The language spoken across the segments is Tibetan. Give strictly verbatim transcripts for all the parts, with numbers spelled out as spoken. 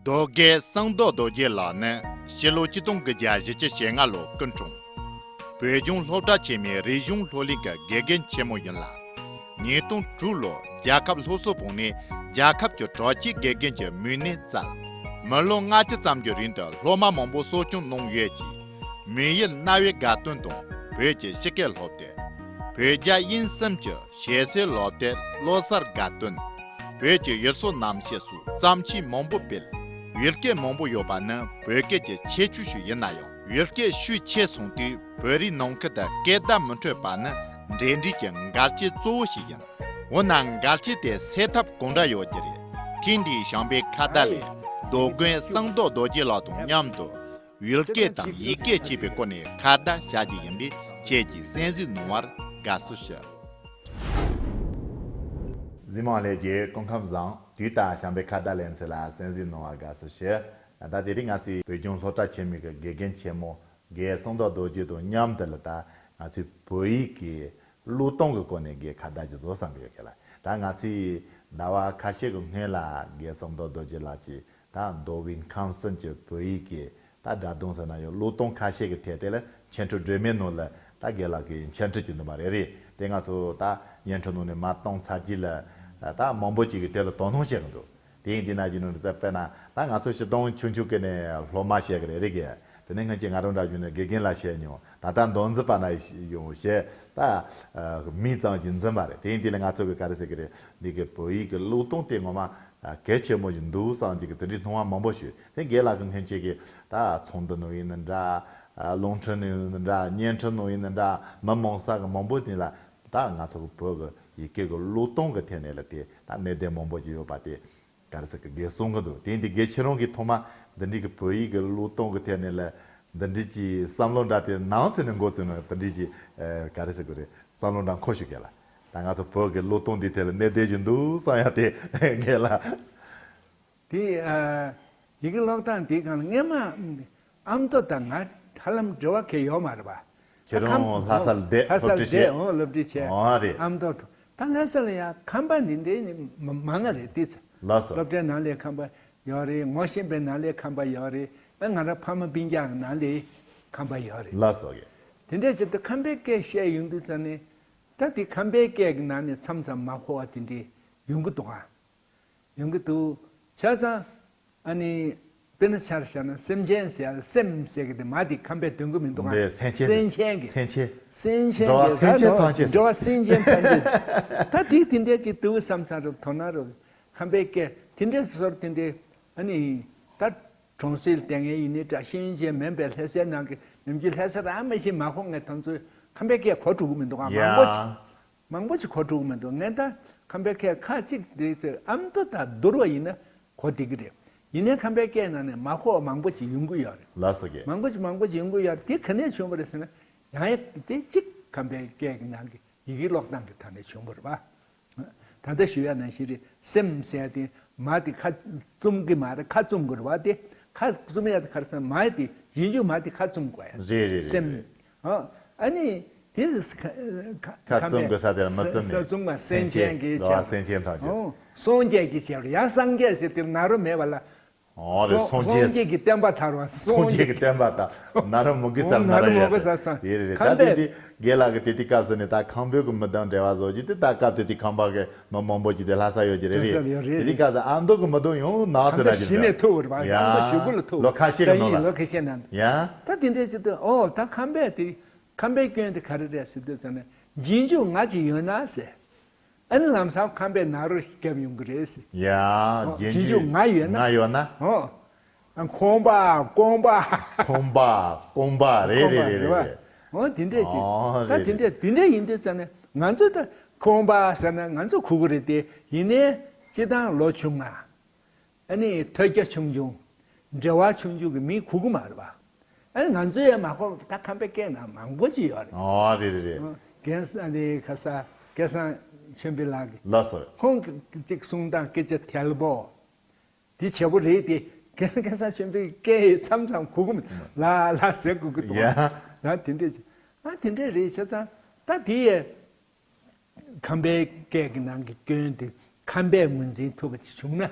རྡོ་རྗེ་གསང་བདག་རྡོ་རྗེ་ལགས་ནི་ཕྱི་ལོ་ཆིག་སྟོང་དགུ་བརྒྱ་བཞི་བཅུ་ཞེ་ལྔ་ལོར་སྐུ་འཁྲུངས། བོད་ལྗོངས་སློབ་གྲྭ་ཆེན་མོའི་རིག་གཞུང་སློབ་གླིང་གི་དགེ་རྒན་ཆེན་མོ་ཡིན་ལ། ཉིས་སྟོང་དྲུག་ལོར་རྒྱལ་ཁབ་སློབ་གསོ་བོ་ནས་རྒྱལ་ཁབ་ཀྱི་གྲོས་ཆོད་དགེ་རྒན་གྱི་མི་སྣས་བཙལ། མི་ལོ་ལྔ་བཅུ་ཙམ་གྱི་རིང་དུ་སློབ་མ་མང་པོ་གསོ་སྐྱོང་གནང་ཡོད་ཅིང་། མི་ཡུལ་རྣ་བའི་དགའ་སྟོན་དང་བོད་ཀྱི་ཕྱི་སྐད་སློབ་དེབ། བོད་རྒྱ་དབྱིན་གསུམ་གྱི་ཞེ་སའི་སློབ་དེབ་བློ་གསར་དགའ་སྟོན། བོད་ཀྱི་ཡུལ་སྲོལ་རྣམ་བཤད་སོགས་བརྩམས་ཆོས་མང་པོ་སྤེལ། ཡུལ་སྐད་མང་པོ་ཡོད་པ་ནི་བོད་སྐད་ཀྱི་ཁྱད་ཆོས་ཤིག་ཡིན་ན་ཡང་། ཡུལ་སྐད་ཤུགས་ཆེ་སོང་དུས་བོད་རིགས་ནང་ཁུལ་དུ་སྐད་བརྡ་མི་འཕྲོད་པ་ནི་འབྲེལ་འདྲིས་ཀྱི་འགལ་རྐྱེན་གཙོ་བོ་ཞིག་ཡིན། འོ་ན་འགལ་རྐྱེན་དེ་སེལ་ཐབས་གང་འདྲ་ཡོད་ཀྱི་རེད། ཐེངས་འདིའི་བྱམས་པའི་ཁ་བརྡ་ལས་རྡོ་རྗེ་གསང་བདག་རྡོ་རྗེ་ལགས་དང་མཉམ་དུ་ཡུལ་སྐད་དང་ཡིག་སྐད་བཅས་པའི་སྐོར་ནས་ཁ་བརྡ་བྱ་རྒྱུ་ཡིན་པས། ཁྱེད་ཀྱིས་གསན་གཟིགས་གནང་བར་དགའ་བསུ་ཞུ། གཟིགས་མོ་ལྷན་རྒྱས་སྐུ་ཁམས་བཟང་། དུས་དང་བྱམས་པའི་ཁ་བརྡ་ལེ་ཚན་ལ་གསན་གཟིགས་གནང་བར་དགའ་བསུ་ཞུ། ད་དེ་རིང་ང་ཚོས་བོད་ལྗོངས་སློབ་གྲྭ་ཆེན་མོའི་གི་དགེ་རྒན་ཆེན་མོ་རྒན་གསང་བདག་རྡོ་རྗེ་དང་མཉམ་དུ་ལ། ད་ང་ཚོས་བོད་ཡིག་གི་བློས་གཏོང་གི་སྐོར་ནས་རྒན་ཁ་བརྡ་ཅིག་བཟོ་བསམ་གི་ཡོད་གི་ལ། ད་ང་ཚོས་ཟླ་བ་ཁ་ཤས་ཀྱི་སྔོན་ལ་རྒན་གསང་བདག་རྡོ་རྗེ་ལགས་ཀྱིས་ད་མདོ་དབུས་ཁམས་གསུམ་གྱི་བོད་ཡིག་གི་ད་སྒྲ་གདངས་ཟེར་ན་ཡང་བློས་གཏོང་ཁ་ཤས་ཀྱི་ཐད་དེ་ལ་འཆད་ཁྲིད་སྒྲོན་མེའི་ནང་ལ་ད་རྒན་ལགས་ཀྱིས་འཆད་ཁྲིད་ཀྱི་འདུག་པ་རེད། རེད། དེ་ང་ཚོ་ད་བརྙན་འཕྲིན་ནང་ནས་མར་བཏང་ཚར་རྗེས་ལ་ད་མང་པོ་ཅིག་གིས་དེ་ལ་དོ་སྣང་བྱེད་ཀྱི་འདུག་དེ་ཡིན་དུས་ན་གྱི་ནང་དུ་དཔེར་ན་ད་ང་ཚོ་སྤྱིར་བཏང་ཆུང་ཆུང་གི་ནས་སློབ་མ་བྱེད་ཀྱི་རེད། རེད་གི། དེ་ནས་སྔོན་གྱི་ང་རང་འདྲ་བྱུང་ནས་དགེ་རྒན་ལ་བྱས་མྱོང་། ད་ལྟ་མདོ་འཛིན་པ་ན་ཡོང་བྱས་ད་མིང་ཙམ་གྱིས་འཛིན་པ་རེད། དེ་ཡིན་དུས་ལ་ང་ཚོ་གི་ག་རེ་ཟེར་གི་རེད། འདི་གི་བོད་ཡིག་གི་བློས་གཏོང་དེ་ངོ་མ་གལ་ཆེན་པོ་ཞིག་འདུག་བསམ་གྱི་གི་དེ་འདྲའི་མཐོང་བ་མང་པོ་ཞིག་དེ་རྒན་ལགས་ཀྱི་སྔོན་ཆད་ཀྱི་ད་ཚོགས་འདུ་ནང་ཡིན་ན་འདྲ། རླུང་འཕྲིན་ནང་ཡིན་ན་འདྲ། བརྙན་འཕྲིན་ནང་ཡིན་ན་འདྲ། མི་མང་ས་གི་མང་པོ་དེ་ལ་ད་ང་ཚོ་གི་བོད་གི་ཡི་གེ་གི་བློས་གཏོང་གི་ཐད་ནས་ལ་དེ་ད་གནད་དོན་མང་པོ་ཅིག་ཡོད་པ་དེ་ག་རེ་ཟེར་གི་རྒན་གསུང་གི་འདུག་དེ་ཡིན་དུས་རྒན་ཁྱེད་རང་གིས་ཐོག་མ་འདི་འདྲའི་གི་བོད་ཡིག་གི་བློས་གཏོང་གི་ཐད་ནས་ལ་འདི་འདྲའི་ཅིག་བསམ་བློ་འདྲ་དེ་ནང་ཚན་ནས་འགོ་བཙུགས་ནས་འདི་འདྲའི་ཅིག་ག་རེ་ཟེར་གི་རེད། བསམ་བློ་འདྲ་འཁོར་ཞིག་གི་ལ། ད་ང་ཚོ་བོད་ཀྱི་བློས་གཏོང་འདི་ཐད་ལ་གནད་དོན་ཞིག་འདུག་བསམ་ཡ་དེ་རྒན་ལགས། དེ་ཨ་ཡི་གེ་ཀློག་སྟངས་དེའི་སྒང་ལ་སྔས་མ་ཨ་མདོ་དང་ང་ཧ་ལམ་འབྲེལ་བ་གང་ཡོད་མ་རེད་པ། ཁྱེད་རང་ཁམས་ལྷ་སར་བསྡད་ལྷ་སར་སློབ་ཁྲིད་བསྡད། བྱས། འོ་སློབ་ཁྲིད་བྱས། འོ་རེད། ཨ་མདོ་དང་ད་ལྷ་ས་ལ་ཡང་ཁམས་པ་འདི་འདྲའི་ནི་མ་མང་ང་རེད་དེ་ཚ། ལགས་སོ། སློབ་གྲྭའི་ནང་ལས་ཁམས་པ་ཡོད་རེད། ངོ་ཤེས་པའི་ནང་ལས་ཁམས་པ་ཡོད་རེད། ཨ་ང་རང་ཕ་མ་སྤུན་ཀྱག་ནང་ལས་ཁམས་པ་ཡོད་རེད། ལགས་སོ། དེ་འདྲས་བྱས་ཏེ་ཁམས་པའི་སྐད་བཤད་ཡོང་དུས་ཙམ་ནས་ད་དེ་ཁམས་པའི་སྐད་ཀྱི་ནང་ནས་མཚམས་མཚམས་མ་གོ་བ་དེ་འདྲས་ཡོང་གི་འདུག་ཨ། ཡོང་གི་འདུག་བྱས་ཙང་ཨ་ནི་དཔེར་ན་ཆ་བཞག་ན་སེམས་ཅན་ཟེར་ཡ་ལ་སེམས་ཟེར་གི་དེ་མ་དེ་ཁམས་པས་འདོན་གི་མི་འདུག་ཨ། འདི་སེམས་ཅན། སེམས་ཅན་གྱི། སེམས་ཅན། སེམས་ཅན་འགྲོ་བ་གྱི་སེམས་ཅན་ད་ཐམས་ཅད། འགྲོ་བ་སེམས་ཅན་ཐམས་ཅད། ད་དེ་དེ་འདྲས་ཅིག་འདུག་བསམ་ཚར་རུ་དོ་སྣང་རུ་ཁམས་པའི་སྐད་དེ་འདྲས་སོར་དེ་འདྲས་ཨ་ནི་ད་གྲོང་གསེབ་དེ་ངའི་ཡིན་ནི་འདྲ་ཤེས་ཡོན་ཅན་མིན་པའི་ལྷ་སའི་ནང་གི་ནམ་རྒྱུན་ལྷ་ས་རང་མ་ཤེས་མ་གོ་ངས་དང་ཚོས་ཁམས་པའི་སྐད་གོ་འགྲོ་གི་མི་འདུག་ཨ། མང་པོ་ཅིག་ཡ། མང་པོ་ཅིག་གོ་འགྲོ་གི་མི་འདུག་ངས་ད་ཁམས་པའི་སྐད་ཁ་ཅིག་དེ་ཚོ་ཨ་མདོ་དང་བསྡུར་བ་ཡིན་ན་གོ་བདེ་གི་རེད། ཡིན་ནའི་ཁམས་པའི་སྐད་ནང་ནས་མ་གོ་བ་མང་པོ་ཅིག་ཡོང་གི་ཡོད་རེད། ལགས་སོ་རྒན། མང་པོ་ཅིག་མང་པོ་ཅིག་ཡོང་གི་ཡོད་རེད། དེ་ག་ནས་བྱུང་བ་རེད་ཟེར་ན་ཡང་ཡང་དེ་གཅིག་ཁམས་པའི་སྐད་ཀྱི་ནང་གི་ཡི་གེ་ཀློག་སྟངས་ཀྱི་ཐོག་ནས་བྱུང་བ་རེད་པ། ད་ལྟ་ཞུ་ཡ་ནང་བཞིན་རེད། སེམས་ཟེར་ཡ་དེ་མ་དེ་ཁ་བཙུམ་གི་མ་རེད། ཁ་བཙུམ་དགོས་རེད་པ། དེ་ཁ་བཙུམ་ཡ་དེ་ག་རེ་ཟེར་ན་མ་དེ་རྗེས་འཇུག་མ་དེ་ཁ་བཙུམ་དགོས་ཡ། རེད་རེད་རེད། སེམས། རེད། ཨ་ཨ་ནི་དེ་ཁ་ཁ་བཙུམ་དགོས་ས་དེ་ལ་མ་བཙུམ་ནས། ས་བཙུམ་མ་སེམས་ཅན་གྱི་ལོ་བྱ། སེམས་ཅན་ཐམས་ཅད། ཨོ་སངས་རྒྱས་ཀྱི་བྱ་བ་ཡང་སངས་རྒྱས་ཟེར་དེ་ན་རོ་མེད་པ་ལ། ཨོ་རེད། སངས་སངས་རྒྱས། རྒྱས་ཀྱི་བསྟན་པ་དར་བ། སངས་རྒྱས་ཀྱི་བསྟན་པ་དར། ན་རོ་མུ་གེ་ཨོ་སར་ན་ན་རོ་རོ་མུ་ཡ་གེ་ཡ་སར་སངས། དེ་རེད་རེད། ཁམས་ད་དེ་པས་དེ་རྒན་ལགས་ཀྱི་དེ་དུས་སྐབས་སུ་ནས་ད་ཁམས་བོད་ཀྱི་མི་དང་འབྲེལ་བ་བཟོ་རྒྱུ་དེ། ད་སྐབས་དེ་དུས་ཁམས་པ་གི་མི་མང་པོ་ཅིག་དེ་ལྷ་ས་ཡོད་ཀྱི་རེད། ལྷ་ས་ཡོད་རེད། དེ་དུས་སྐབས་སུ་ཨ་མདོ་གི་མི་དང་ཡང་ནགས་ཚལ་ན་ཁམས་པ་ཞི་ནས་ཐུག་རེད་པ། ཡ། ཨ་མདོ་ཞི་རྒོལ་ལ་ཐུག་ལོ་ཁ་ཤས་ཀྱི་ནང་ལ། ལོ་ཁ་ཤས་ནང་། ཡ། ད་དེ་འདྲས་ཅིག་ཏུ་ཨོ་ད་ཁམས་པས་དེ་ཁམས་པའི་སྐྱོན་དེ་ག་རེ་རེད་ཟེར་དུས་ཙམ་ནས་རྗེས་འཇུག་ང་ཅིག་ཡོད་ན་ཟེར། ཨ་ནི་ལམ་སང་ཁམས་པས་ན་རོ་བརྒྱབ་ཡོང་གི་རེད་ཟེར། ཡ། ཨོ་རྗེས་འཇུག་ང་ཡོད་ན། ང་ཡོད་ན། ཨོ། ཁོང་པ་རྐང་པ། ཁོང་པ་རྐང་པ་རེད་རེད་རེད་རེད། ཨོ་དེ་འདྲས་ཅིག་ཨོ་ད་རེད་དེ་འདྲས་རེད། དེ་འདྲས་ཡིན་དུས་ཙམ་ནས་ང་ཚོ་ད་ཁོང་པ་ཟེར་ན་ང་ཚོ་གོ་གི་རེད་དེ། ཡིན་ནའི་སྤྱིར་བཏང་ལོ་ཆུང་ང་། ཨ་ནི་ཐོས་རྒྱ་ཆུང་ཆུང་། འབྲེལ་བ་ཆུང་ཆུང་གི་མིས་གོ་གི་མ་རེད་པ། ཨ་ནི་ང་ཚོས་ཡང་མ་གོ་བ་ད་ཁམས་པའི་སྐད་ནང་མང་པོ་ཅིག་ཡོད་རེད། ཨོ་རེད་རེད་རེད། རྒན་ས་ཨ་ནི་ཁ་ས་སྐལ་བཟང་ཆོས་འཕེལ་ལགས་ཀྱིས། ལགས་སོ། ཁོང་གི་ཅིག་གསུང་སྟངས་སྐད་ཆ་དལ་པོ། དེ་བྱས་པོ་རེད་དེ། སྐལ་སྐལ་བཟང་ཆོས་འཕེལ་སྐད་མཚམས་མཚམས་གོ་གི་མི་ལ་ལ་ཟེར་གོ་གི་འདུག་ཡ། ཡང་དེ་འདྲས་ཅིག་ཨ་དེ་འདྲས་རེད་བྱས་ཙང་ད་དེ་ཡས། ཁམས་པའི་སྐད་ཀྱི་ནང་གི་སྐྱོན་དེ་ཁམས་པས་ངོས་འཛིན་ཐུབ་པ་ཅིག་བྱུང་ན་རེད་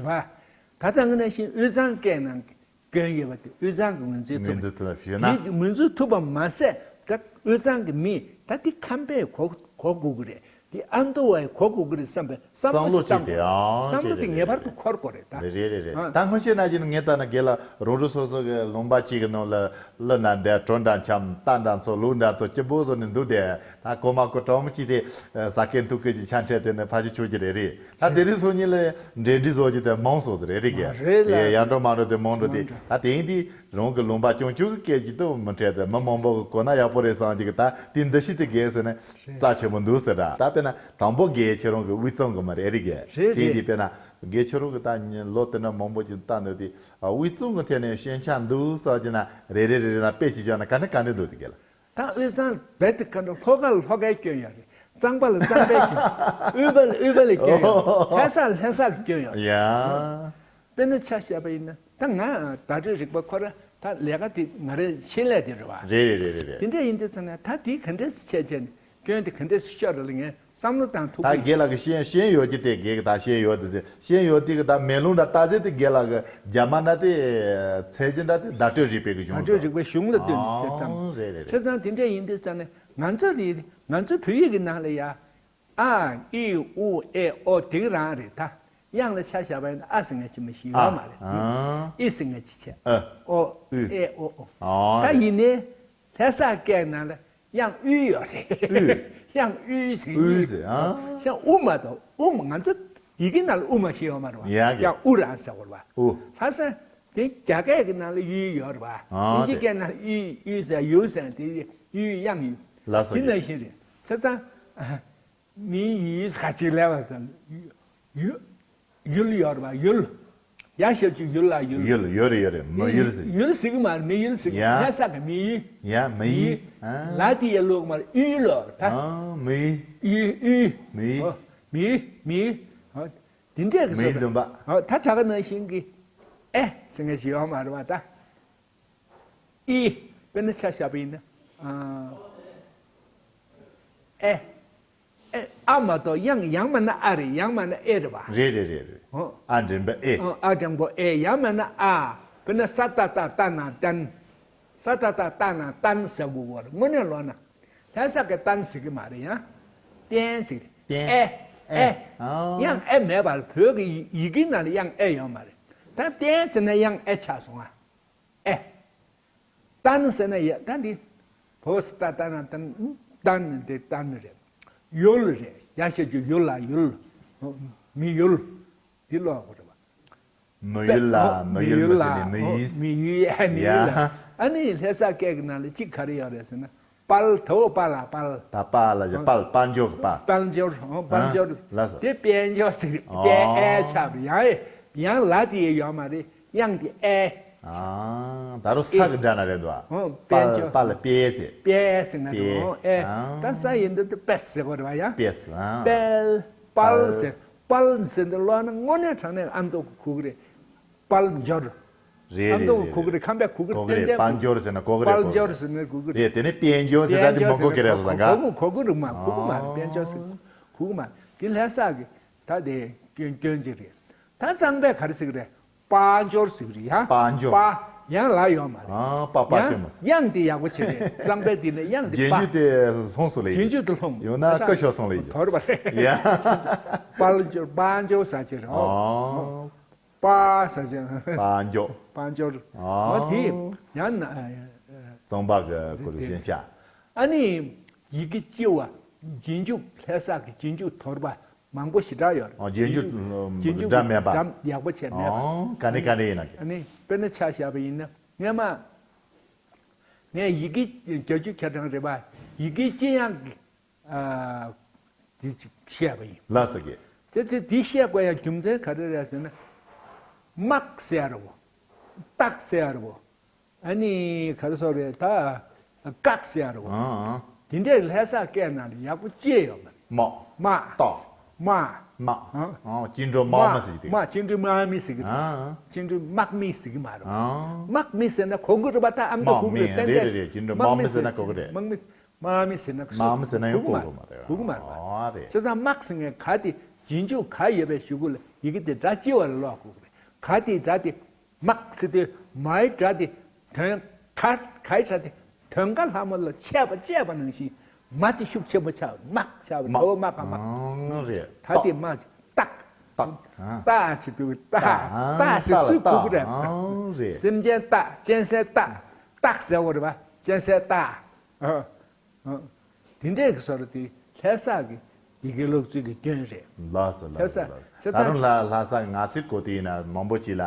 པ། ད་ལྟ་ངས་ནང་བཞིན་དབུས་གཙང་སྐད་ནང་སྐྱོན་ཡོད་པ་དེ་དབུས་གཙང་གི་ངོས་འཛིན་ཐུབ། ངོས་འཛིན་ཐུབ་པ་ཞུས་ན། དེ་ངོས་འཛིན་ཐུབ་པ་མ་ཟད་ད་དབུས་གཙང་གི་མི་ད་དེ་ཁམས་པས་གོ་གོ་དགོས་ཀྱི་རེད། དེ་ཨ་མདོ་བས་གོ་དགོས་ཀྱི་རེད་བསམ་པའི་བསམ་བསམ་བློ་བློ་ཅིག་ཅིག་བཏང་དགོས། དེ་ཨང་བསམ་བློ་ཅིག་དེ་རེད། ངེས་པར་དུ་འཁོར་དགོས་རེད་ད། རེད་རེད་རེད། ཨ། ད་སྔོན་ཆད་ནང་བཞིན་ངས་ལྟ་ན་རྒན་ལགས་རོང་འབྲོག་སོ་སོ་གི་ལུང་པ་གཅིག་གི་ནང་ལ་གླུ་ན་བསྡད། བྲོ་འདྲ་འཆམ། རྟ་འདྲ་འཚོ། ལུག་འདྲ་འཚོ། སྐྱིད་པོ་བཟོ་ནས་འདུག་བསྡད། ད་གོ་མ་གོ་གྲོགས་མོ་གཅིག་དེ་ཟ་མཁན་འཐུང་མཁན་གྱི་ཆ་འཕྲད་དེ་ནས་ཕ་གཞིས་ཆོས་ཀྱི་རེད་རེད། ད་དེ་རིང་སང་ཉིན་ལ་འབྲེལ་འདྲིས་བཟོ་རྒྱུ་དེ་མང་སོང་ཟེར་རེད་རེད་གས། རེད་ལ། ཡ་ཡར་འགྲོ་མར་འགྲོ་དེ་མང་འགྲོ་དེ། མང་འགྲོ། ད་དེང་དུས་རང་གི་ལུང་པ་སྐྱོང་རྒྱུ་གི་སྐད་ཅིག་ཏུ་མི་འཕྲད་དེ་མི་མང་པོ་གི་གོ་ན་ཡག་པོ་རེད་བསམ་གྱི་གི། ད་དེ་འདུ་ཤེས་དེ་རྒས་ཟེར་ན་རྩ་ཆེན་པོ་འདུག་ཟེར་ར། ད་དཔེར་ན་དང་པོ་རྒས་ཁྱེད་རང་གི་དབུས་གཙང་གི་མི་རེད་རེད་གས། རེད་དེང་རེད། དུས་དཔེར་ན་རྒས་ཁྱེད་རང་གི་ད་ལོ་དེ་འདྲ་མང་པོ་ཅིག་བལྟས་འདུག་དུས་དབུས་གཙང་གི་ཐད་ནས་ཞན་ཆ་འདུག་བསམ་གྱི་ན་རེད་རེད་རེད་རེད་ན་དཔེ་ཅིག་བརྗོད་ན་ག་འདྲ་ག་འདྲ་འདུག་དེ་རྒས་ལ། ད་དབུས་གཙང་རྦད་དེ་ག་འདྲ། ལྷོ་ཁ་ལ་ལྷོ་ཁའི་སྐྱོན་ཡོད་རེད། གཙང་པ་ལ་གཙང་པའི་སྐྱོན། དབུས་པ་ལ་དབུས་པ་ལ་སྐྱོན་ཡོད། ལྷ་ས་ལ་ལྷ་ས་ལ་སྐྱོན་ཡོད་རེད། ཡ། དཔེར་ན་ཆ་བཞག་པ་ཡིན་ན་ད་ང་བརྡ་སྤྲོད་རིག་པ་ཁོ་ར་ད་ལས་ཀ་དེ་ང་རའི་ཆེད་ལས་དེ་རེད་བ། རེད་རེད་རེད་རེད། དེ་འདྲ་ཡིན་དུས་ཙང་ནས་ད་དེ་ག་འདྲས་སེ་བྱས་བྱས་ནས་སྐྱོན་དེ་ག་འདྲས་སེ་ཤོར་རེད་ལ་ངས་བསམ་བློ་བཏང་ཐུབ་ཀྱི་ཡོད། ད་རྒན་ལགས་ཀྱི་ཤེས་ཤེས་ཡོད་ཀྱི་དེ་རྒན་གྱི་ད་ཤེས་ཡོད་དེ་ཟེར། ཤེས་ཡོད་དེ་གི་ད་མེ་ལོང་འདྲ་ལྟ་ཟེར་དེ་རྒན་ལགས་ཀྱི་རྒྱ་མ་འདྲ་དེ་ཚད་གཞི་འདྲ་དེ་བརྡ་སྤྲོད་རིག་པའི་གི་གཞུང་བརྡ་སྤྲོད་རིག་པའི་གཞུང་ལ་ལྟོས་ནས་བྱེད་དམ། ཨང་། རེད་རེད་རེད། བྱས་ཙང་དེ་འདྲ་ཡིན་དུས་ཙང་ནས་ང་ཚོ་དེ་ང་ཚོ་བོད་ཡིག་གི་ནང་ལ་ཡ། ཨ་ཨི་ཨུ་ཨེ་ཨོ་དེ་ག་རང་རེད་ད། དབྱངས་ལ་ཆ་བཞག་པ་ཡིན་ན་ཨ་ཟེར་མཁན་ཅིག་མ་གཞི་ཡོད་མ་རེད། ཨ། ཨི་ཟེར་མཁན་ཅིག་བྱས། ཨ། ཨོ་ཨུ་ཨེ་ཨོ་ཨོ། ཨོ་ད་རེད། ཡིན་ནའི་ལྷ་ས་སྐད་ནང་ལ་དབྱངས་ཨུ་ཡོད་རེད། ཨུ། དབྱངས་ཨུ་ཟེར། ཨུ་ཟེར། ཨ། དབྱངས་ཨུ་མ་གཏོགས་ཨུ་མ་ང་ཚོ་ཡི་གེ་ནང་ལ་ཨུ་མ་ཞིག་ཡོད་མ་རེད་བ། ཡ་གི། དབྱངས་ཨུ་རང་ཟེར་བ་རེད་བ། ཨུ། ལྷ་ས་དེ་རྒྱ་སྐད་ཀྱི་ནང་ལ་ཨུ་ཡོད་རེད་བ། ཨ། དབྱིན་ཇི་རེད། སྐད་ནང་ལ་ཨུ་ཨུ་ཟེར་ཡུ་ཟེར་དེ་ཨུ་དབྱངས་ཡོད། ལྷ་ས་དེ་གི། ནང་བཞིན་རེད། བྱས་ཙང་། མི་ཡུལ་ཁ་ཅིག་ལས་པ་དང་། ཡུལ། ཡུལ་ཡོད་རེད་པ། ཡུལ། ཡ་ཞབས་ཀྱུ་ཡུལ་ལ་ཡུལ། ཡུལ་ཡོད་རེད་ཡོད་རེད། མི་ཡུལ་ཟེར། ཡུལ་ཟེར་གི་མ་རེད། མི་ཡུལ་ཟེར་གི། ཡ། ལྷ་ས་གི་མི་ཡུལ། ཡ་མི་ཡུལ། ཡུལ། ཨ། ལ་དེ་ཡ་ལོག་མ་རེད། ཡུལ་ལོག་རེད་ད། ཨ་མི་ཡུལ། ཡུལ་ཡུལ། མི་ཡུལ། ཨོ། མི་ཡུལ་མི་ཡུལ། ཨོ། དེ་འདྲས་གི་མི་ཡུལ་བཟོ་འདུན་པ། ཨོ་ད་ད་ག་ནང་བཞིན་གི། ཨེ་ཟེར་མཁན་ཞིག་ཡོད་མ་རེད་པ་ད། ཨི། དཔེར་ན་ཆ་བཞག་པ་ཡིན་ན། ཨ། ཨེ། ཨེ། ཨ་མ་གཏོགས་དབྱངས་ཡང་མ་ན་ཨ་རེད། ཡང་མ་ན་ཨེ་རེད་པ། རེད་རེད་རེད་རེད། ཨོ། ཨ་འགྲེང་བུ་ཨེ། ཨོ། ཨ་འགྲེང་བུ་ཨེ། ཡང་མ་ན་ཨ། དཔེར་ན་ས་ཏ་བཏགས་སྟ་ན་སྟན། ས་ཏ་བཏགས་སྟ་ན་སྟན་ཟེར་དགོས་པ་རེད། དངོས་གནས་ལོག་ན། ལྷ་ས་གི་སྟན་ཟེར་གི་མ་རེད་ཡ། བསྟན་ཟེར་གི་རེད། བསྟན། ཨེ། ཨེ། ཨེ། ཨ། དབྱངས་ཨེ་མེད་པ་རེད། བོད་ཀྱི་ཡི་གེ་ནང་ལ་དབྱངས་ཨེ་ཡོད་མ་རེད། ད་བསྟན་ཟེར་ན་དབྱངས་ཨེ་ཆགས་སོང་ཨ། ཨེ། སྟན་ཟེར་ན་ཡ་ད་འདི། བོ་ས་ཏ་སྟ་ན་སྟན། སྟན་འདི་སྟན་རེད། ཡུལ་རེད། ཡ་ཞབས་ཀྱུ་ཡུལ་ལ་ཡུལ། མི་ཡུལ། འདི་ཀློག་དགོས་རེད་པ། མི་ཡུལ་ལ། ཨོ། མི་ཡུལ་མི་ཟེར་ནས་མི་ཡུལ། མི་ཡུལ། ཨ། མི་ཡུལ་ལ། ཡ། ཨ་ནི་ལྷ་ས་སྐད་ཀྱི་ནང་ལ་གཅིག་ག་རེ་ཡོད་རེད་ཟེར་ན། དཔལ། དོ་དཔལ་ལ་དཔལ། ད་དཔལ་ལ་ཡ་དཔལ། དཔལ་འབྱོར་གྱི་དཔལ། དཔལ་འབྱོར། ཨོ། དཔལ་འབྱོར། ལ་ས། དེ་དཔལ་འབྱོར་ཟེར། ཨོ། དཔལ་ཨེ་ཆགས་པ་ཡང་ཨེ། ཡང་ལ་དེ་ཡོད་མ་རེད། དབྱངས་དེ་ཨེ། ཨ། ད་རུང་ས་གི་སྒྲ་ན་རེད་འདུག་ཨ། ཨོ། དཔལ་འབྱོར། དཔལ་ལ་དཔལ་ཟེར། དཔལ་ཟེར་ན་དཔལ། འགྲོ་ཨེ། ཨ། ད་ས་ཡིན་དུས་དཔལ་ཟེར་དགོས་རེད་པ་ཡ། དཔལ་ཟེར། ཨ། དཔལ། དཔལ་ཟེར། དཔལ་ཟེར་འདི་ཀློག་ན་དངོས་གནས་དྲང་གནས་ཨ་མདོ་གི་གོ་གི་རེད། དཔལ་འབྱོར། རེད་རེད། ཨ་མདོ་གི་གོ་གི་རེད། ཁམས་པས་གོ་གི་རེད། གོ་གི་རེད། ཏན་ཏན་དཔལ་འབྱོར་ཟེར་ན་གོ་གི་རེད། དཔལ་འབྱོར་ཟེར་ན་གོ་གི་རེད། རེད། དེ་ནས་དཔལ་འབྱོར་ཟེར་ད་དེ་མི་གོ་གི་རེད་ཟེར་ན་གོ་གི་མ་རེད། དཔལ་འབྱོར་ཟེར་གོ་གི་མ་རེད། དཔལ་འབྱོར་ཟེར་གོ་གི་མ་རེད། དེ་ལྷ་ས་གི་ད་དེ་སྐྱོན་སྐྱོན་ཅིག་རེད། ད་གཙང་པས་ག་རེ་ཟེར་གི་རེད། དཔལ་འབྱོར་ཟེར་གི་རེད་ཡ། དཔལ་འབྱོར། དཔལ། ཡང་ལ་ཡོད་མ་རེད། ཨ། དཔལ། དཔལ་ཡང་སྐྱོན་མ་ཟེར། དབྱངས་དེ་ཡག་པོ་བྱས་རེད། གཙང་པས་དེ་ནས་དབྱངས་དེ། རྒྱན་པ། གྱུ་དེ་ལྷུང་སོང་ལེ། རྒྱན་གྱུ་དེ་ལྷུང་། ཡང་ན་ད་ཀ་ཤོར་སོང་ལེ། དོར་བ་རེད། ཡ། དཔལ་འབྱོར། དཔལ་འབྱོར་ཟེར་གྱི་རེད། ཨོ། དཔལ་ཟེར་གྱི། དཔལ་འབྱོར། དཔལ་འབྱོར། ཨོ། ཨོ་དེ་ཡང་ན། གཙང་པ་གི་གོ་རུ་ཞན་ཆ། ཨ་ནི་ཡི་གེ་སྤྱི་བ། རྗེས་འཇུག་ལྷ་ས་གི་རྗེས་འཇུག་དོར་བ། མང་པོ་ཞེ་དྲག་ཡོད་རེད། ཨོ། རྗེས་འཇུག། རྗེས་འཇུག་སྒྲ་མེད་པ། སྒྲ་ཡག་པོ་བྱས་མེད་པ། ཨོ། ག་ནས་ག་ནས་ཡིན་ན་གི། ཨ་ནི་དཔེར་ན་ཆ་བཞག་པ་ཡིན་ན་སྔས་མ་ངས་ཡི་གེ་བརྒྱད་ཅུ་གྱ་གྲངས་རེད་པ། ཡི་གེ་སྤྱི་དབྱངས་ཀྱི། ཨ། དེ་ཅིག་བཤད་པ་ཡིན། ལགས་སོ་གི། དེ་དེ་དེ་བཤད་དགོས་ཡ་རྒྱུ་མཚན་ག་རེ་རེད་ཟེར་ན། དམག་ཟེར་ཡ་རེད་བོ། སྟག་ཟེར་ཡ་རེད་བོ། ཨ་ནི་ག་རེ་ཟེར་རེད་ད། བཀག་ཟེར་ཡ་རེད་བ། ཨང་ཨང་། དེ་འདྲས་ལྷ་ས་སྐད་ནང་ལ་ཡག་པོ་ཅི་ཡོད་མ་རེད། དམག་དམག་ཏོ། དམག་དམག་ཨང་། ཨང་། བཅིངས་འགྲོལ་དམག་མི་ཟེར་གྱི་འདུག་བཅིངས་འགྲོལ་དམག་མི་ཟེར་གྱི་འདུག་ཨང་ཨང་། བཅིངས་འགྲོལ་དམག་མི་ཟེར་གྱི་མ་རེད། ཨང་། དམག་མི་ཟེར་ན་གོ་གི་རེད་པ། ད་ཨ་མདོ་དམག་གོ་གི་མི་རེད། ཏན་རེད་ཏན་རེད་རེད། བཅིངས་འགྲོལ་དམག་མི་ཟེར་ན་གོ་གི་རེད། དམག་མི་དམག་མི་ཟེར་ན་གོ་གི་མ་རེད། དམག་མི་ཟེར་ན་ཡང་གོ་གི་མ་རེད། གོ་གི་མ་རེད་པ། ཨོ་རེད། བྱས་ཙང་དམག་ཟེར་མཁན་ག་དེ་རྗེས་འཇུག་ག་ཡོད་པའི་གཞུག་གུ་ལ་ཡི་གེ་དེ་སྒྲ་ལྕི་བ་ལ་ཀློག་དགོས་ཀྱི་རེད། ག་དེའི་སྒྲ་དེ་མག་ཟེར་དུས་མའི་སྒྲ་དེ་དོན་ག་གའི་སྒྲ་དེ་དོན་ག་ལྷག་མ་ལ་ཆད་པ་བཅད་པ་ནང་བཞིན་མ་དེ་ཤུགས་ཆེན་པོ་ཆགས། མག་ཆགས་པ་མག་དོ་མ་ག་མག་ཨང་རེད། ད་དེ་མ་སྟག་སྟག་ཨང་སྟག་ཅི་དུ་སྟག་ཨང་སྟག་ཟེར་སྟག་ལ་ཚུལ་ཁུག་སྟག་རེད། ཨང་རེད། སེམས་ཅན་སྟག་གཅན་གཟན་སྟག་སྟག་ཟེར་བ་རེད་པ། གཅན་གཟན་སྟག་ཨ། དེ་འདྲས་ཀྱི་བཟོ་འདྲ་དེ་ལྷ་ས་གི་ཡི་གེ་ལོ་རྒྱུས་ཀྱི་སྐྱོན་རེད། ལགས་སོ་ལགས་སོ་ལགས་སོ། ད་རུང་ལ་ལྷ་ས་ང་ཚོའི་གོ་དུས་ཡིན་ན་མང་པོ་ཅིག་ལ་